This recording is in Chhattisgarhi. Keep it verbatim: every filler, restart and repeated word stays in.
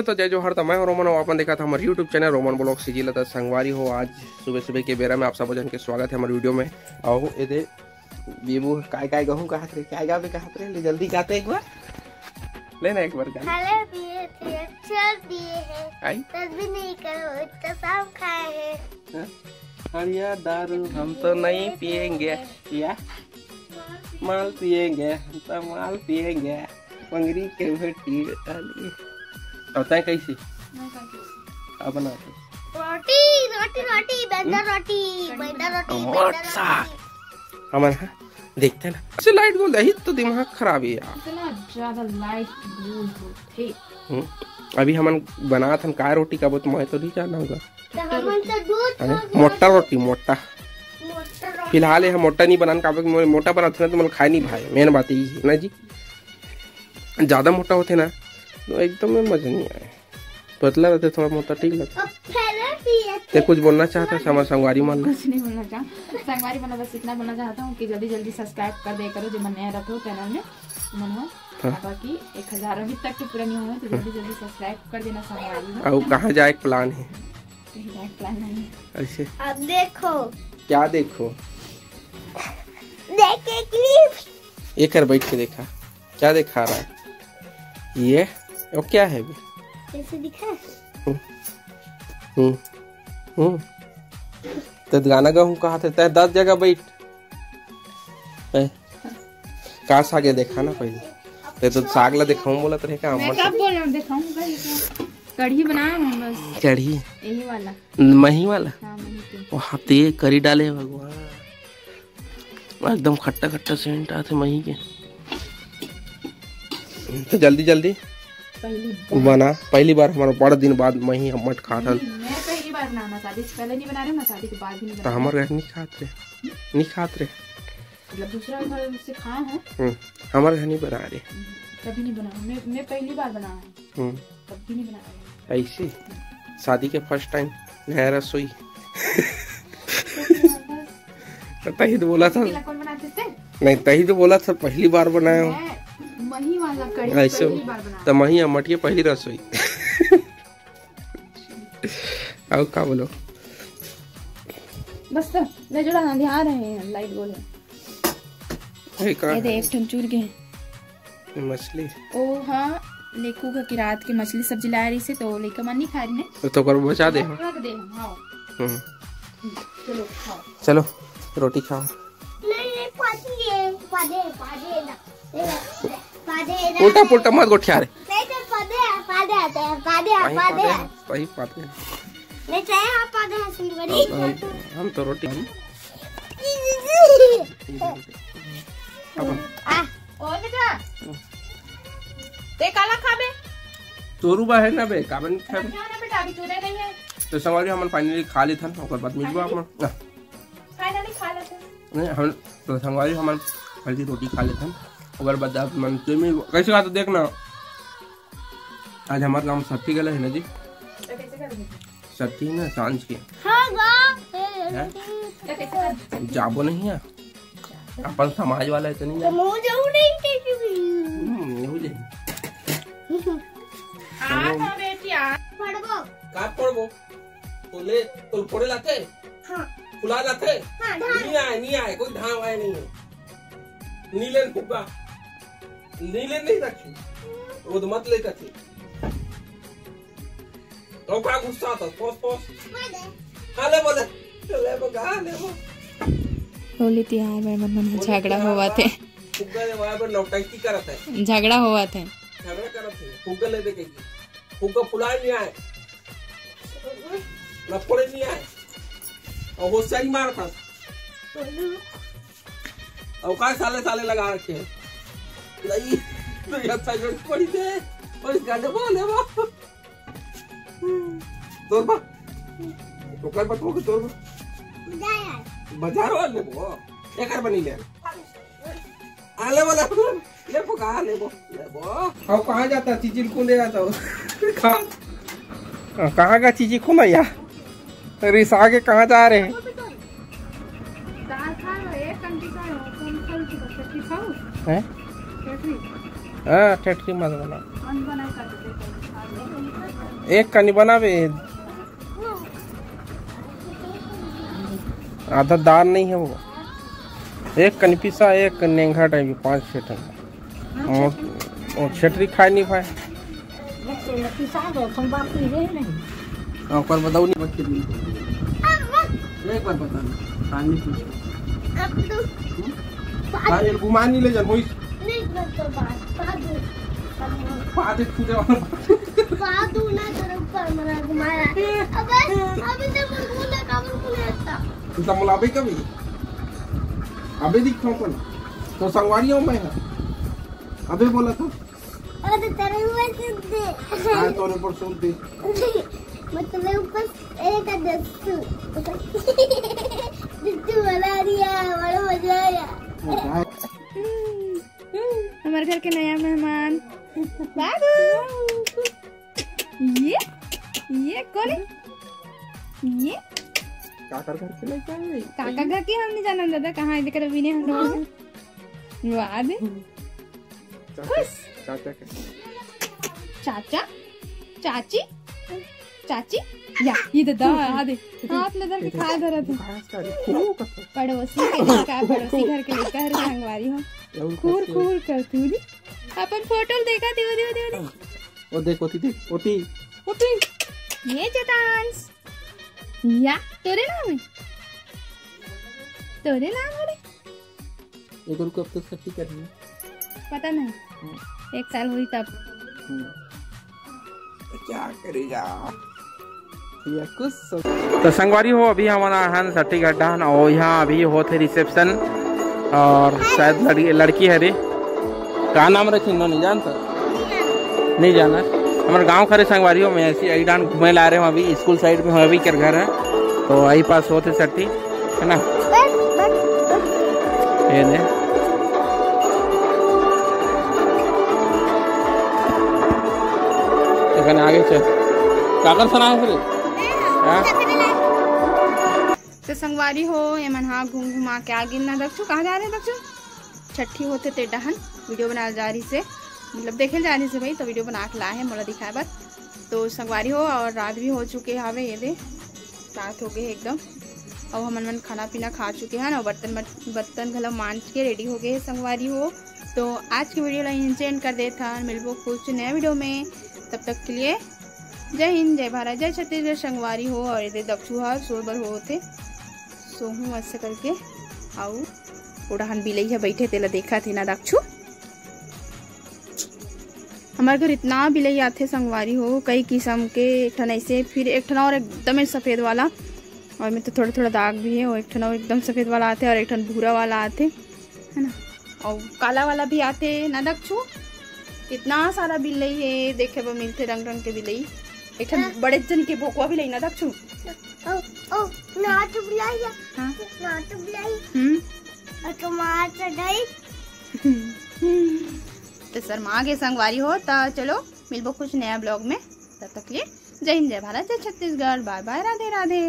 तो जय जोहार, तो मैं हूं रोमन, अउ अपन देखत हव हमर YouTube channel Roman blog CG ला। त संगवारी हो, आज सुबह सुबह के बेरा में आप सब जन के स्वागत हे हमर वीडियो में। अउ ए दे, बीबू काय काय गहूं कहत रहे, काय गाबे कहत रहे, ले जल्दी गाते एक बार, ले ना एक बार गा। हले पिए थे, अक्षर दिए हैं, आई? तब भी नहीं करो, इतना सब खाए हैं। हाँ? हरिया दारू हम तो नहीं पिएंगे, या माल पिएंगे, हम तो माल पिएंगे। पंगरी के बेटी डाली। अब तय कैसी? मैं का कैसी? अब बना दे। रोटी, रोटी, रोटी, बेंदर रोटी, बेंदर रोटी, मोट बेंदर सा। रोटी। हमन ह देखते ना। ऐसे लाइट गोल दही तो दिमाग खराब हे यार। इतना ज्यादा लाइट गोल होथे। हम्म। अभी हमन बनात हन काय रोटी का, वो तो मैं तो नहीं जानना होगा। तो हमन तो दूध अरे, खा के मोटा रोटी, मोटा। मोटा रोटी। फिलहाल ये मोटा नहीं बनान, काबर कि मोर मोटा बनाथे ना, तो मोला खाए नहीं भाए। मेन बात यही है ना जी, ज्यादा मोटा होथे ना, तो एकदम में मजा नहीं आए। पतला रहते, थोड़ा मोटा ठीक लगता। अब फैले पिए ते कुछ बोलना चाहता है हमर संगवारी मन? कुछ नहीं बोलना चाह, संगवारी मन बस इतना बोलना चाहता हूँ कि जल्दी जल्दी सब्सक्राइब कर दे करो, जो मन नया रहते हो चैनल में, मन हो। हाँ। बाकी एक हजार अभी तक तो पूरा नहीं हुआ, तो जल्दी जल्दी सब्सक्राइब कर देना संगवारी हो। अब कहाँ जाए के प्लान है? कहीं जाए के प्लान नहीं है। ऐसे? अब देखो। क्या देखो? देखे क्लिप। ये कर बैठ के देखा, क्या दिखा रहा है ये? वो क्या है अभी? कैसे दिखा? हम्म। हम्म। हम्म। तो गाना गाहूँ कहा थे, तय दस जगह बैठ। ए, का साग है देखा ना पहले। ते तो साग ला दिखाऊं बोलत रहे का? मैं अम्मा कब बोला हूँ दिखाऊंगा ये क्या? कढ़ी बनाया हूँ बस। कढ़ी? यही वाला। मही वाला? हाँ, मही के। वहाँ ते करी डाले भगवान, एकदम खट्टा खट्टा सेंट आथे मही के। तो जल्दी जल्दी पहली बार। बना, पहली बार हमारा बड़ा दिन बाद मही हम मट खात हन। नहीं, मैं पहली बार बनाना, शादी से पहले नहीं बना रहे, मैं शादी के बाद भी नहीं तो बनाया। हमारे घर नहीं खात रहे, नहीं खात रहे। मतलब दूसरा घर से खाए हैं। हम्म, हमारे घर नहीं बना रहे। कभी नहीं बनाया, मैं, मैं पहली बार बनाया हूँ। हम्म। कभी नहीं बनाया। ऐसे? शादी के फर्स्ट टाइम नया रसोई। तो तही तो बोला था। पहला कौन बनाते थे? नहीं, तही तो बोला था, पहली बार बनाया हूँ। मैं मही वाला कढ़ी ऐसे पहली बार बनाया। तो मही अम्मट के पहली रसोई। आओ का बोलो? बस तो ले जोड़ा, हाँ, ध्यान रहे हैं, लाइट बोले। ए, का ये दे, है? एक ठन चूर के हैं। मछली। ओ हाँ, लेखू का कि रात के मछली सब्जी लाए रही से, तो लेकर मन नहीं खा रही ने। तो ओकर बचा दे हम। रख दे हम, हाँ। हम्म। चलो, खाओ। चलो, रोटी खाओ। नहीं, नहीं, पाजी है, पाजे, पाजे ना। पाजे ना। उल्टा पुल्टा मत गोठिया रे। नहीं तो पाजे, पाजे आते हैं, पाजे, वही पाजे। पाजे, वही पाजे। नहीं चाहे आप पाजे हैं, सुंदरी। हम, हम, हम तो रोटी हम। आ। ओ बेटा, ते काला खाबे? तोरू बा है ना बे, काबर नहीं खाबे? क्या ना बेटा, अभी तूने नहीं है। तो संगवारी हमन फाइनली खा लेथन, ओकर बाद मिलबो आप मन। फाइनली खा लेथन। नहीं, हम तो संगवारी हमन हल्दी रोटी खा लेथन, ओकर बाद आप मन तो मिलबो। कैसे खा तो देखना। आज हमारे गांव में छठी गला है ना जी। तो कैसे कर देंगे? छठी ना सांझ के। हाँ, गा। हैं? तो कैसे कर देंगे? जाबो नहीं है। अपन समाज वाला है तो नहीं तो जाबो। मुँह जाऊ नहीं के भी। हम्म, नहीं जाए। आ तो बेटी आ। पढ़बो। का पढ़बो? तो ले, तो पढ़े लाते? हाँ। फुला लाते? हाँ, धान। नहीं आए, नहीं आए, कोई धान आए नहीं है। नीले फुग्गा। नीले नहीं रखी। वो तो मत ले कथी। तो का गुस्सा था? पोस, पोस। हाँ, ले बोले। ले बोगा, ले बो। होली तिहार में मन मन झगड़ा होवत हे। फुग्गा ले वहाँ पर नौटंकी करत है। झगड़ा होवत हे। झगड़ा करत है। फुग्गा ले दे के। फुग्गा फुलाए नहीं आए। ना फोड़े नहीं आए। और होशियारी मारत हस। और का साले साले लगा रखे हैं। नहीं, तो ये अच्छा जोड़ पड़ी थे। और इस गाने बोले वो। तोर बा। ओकर बा, तोर बा। बाजार वाले वो। एकर बनी ले। आ, लेबो, लेबो, लेबो, कहाँ लेबो, लेबो। अब कहाँ जाता? चीची ल कोन ले जाता हो? कहाँ? हाँ, कहाँ का चीची कोन आया? रिसा के कहाँ जा रहे हैं? दाल खा लो, एक कंटी खा लो, कौन फल की बस की खाओ? हैं? चटनी। हाँ, चटनी मत बना। कौन बना कर दे? एक कनी बनाबे, आधा दार नहीं है वो। एक कनी पिसा, एक नेंघा टाइप के, पाँच छः ठन। वो, वो छेटरी खाए नहीं पाए। पिसा दो, हम बाप नहीं रहे नहीं। हाँ, ओकर बताऊ नहीं बच्चे दिन। एक बार बता दे, सामने पूछ। अब तो हम्म? बात बाहर ये घुमा नहीं ले जान, होई। नहीं, मैं तो बात, बात दो। बात एक पूछे वाला। बात दो ना, जरा ऊपर मना घुमाया। अबे, अभी तो मैं बोला, काबू बोला था। तू तो मुलाबे कभी। अबे दिखाओ तो ना। तो संगवारी हूँ मैं, हाँ। अबे बोला था। अरे तेरे ऊपर सूद दे। हाँ, तोरे ऊपर सूद दे। मतलब ऊपर एक दस। जितनी बना दिया, बड़ा मजा आया। हमारे घर के नया मेहमान बाबू। ये, ये कौन है? ये काकर घर के लइका है। काकर घर के हम नहीं जानन दादा, कहाँ है? देख रहे बिने हम लोग। वाह दे। चाचा, खुश। चाचा के। चाचा, चाची, चाची, या, ये दादा, आ दे। हाथ ले धर के खा धरा थे। पड़ोसी के लइका, पड़ोसी घर के लइका, हर संगवारी हो। खूर, खूर कर तू दी। अपन फोटो देखा थे, वो दे, वो दे, वो दे। वो देख, ओती देख, ओती। ओती। ये चेतांश। या, तोरे नाम है? तोरे नाम है रे? एक रुको, अब तो छठी करनी है। पता नहीं। हम्म। एक साल हुई तब। हम्म। तो क्या करेगा? या कुछ सोच। तो संगवारी हो, अभी हमन आहन छठी गड्ढा हन, और यहाँ अभी होत हे reception, और शायद लड़की, लड़की हरे, का नाम रखिन, नहीं जानता, नहीं जाना। हमर गांव खरे संगवारी हो, मैं ऐसी एक डान घूमे ला रहे हूँ, अभी स्कूल side में हूँ, अभी कर घर है, तो वही पास होत हे छठी, है ना? ये दे। एखन आगे चल। काकर सना है फिर? हाँ? तो संगवारी हो, ये मन हा घूम घुमा के आ गिन ना दक्षु, कहाँ जा रहे दक्षु? छठी होथे ते डहन video बनाए जा रही से, मतलब देखे जा रही से भाई, तो video बना के लाए हैं मोला दिखाए बर। तो संगवारी हो, और रात भी हो चुके हवे, ये दे रात हो गए एकदम। अब हमन मन खाना पीना खा चुके हैं ना, बर्तन बर्तन घलो मांज के ready हो गए हैं संगवारी हो। तो आज की video ला यहीं end कर देथन, मिलबो कुछ नया video में, तब तक के लिए जय हिंद, जय भारत, जय छत्तीसगढ़ संगवारी हो। और ये दे दक्षु हर सोए बर होत हे, सोहूं ऐसे करके। आऊ ओ डहन बिलई ह बैठे, तेला देखत हे ना दक्षु। हमर घर इतना बिलई आथे संगवारी हो, कई किसम के, एक ठन ऐसे, फिर एक ठन और एकदम सफेद वाला, और में तो थोड़ा थोड़ा दाग भी है, और एक ठन और एकदम सफेद वाला आथे, और एक ठन भूरा वाला आथे, है ना, और काला वाला भी आथे ना दक्षु। इतना सारा बिलई है, देखे बर मिलथे रंग रंग के बिलई। एक ठन हाँ। बड़े जन के भोकवा बिलई ना दक्षु। ओ, ओ, नाटू बिलई है। हाँ। नाटू बिलई। हम्म। और टमाटर दही। तो शर्मा के संगवारी हो, तो चलो मिलबो कुछ नया vlog में, तब तक के लिए जय हिंद, जय भारत, जय छत्तीसगढ़, bye bye, राधे राधे।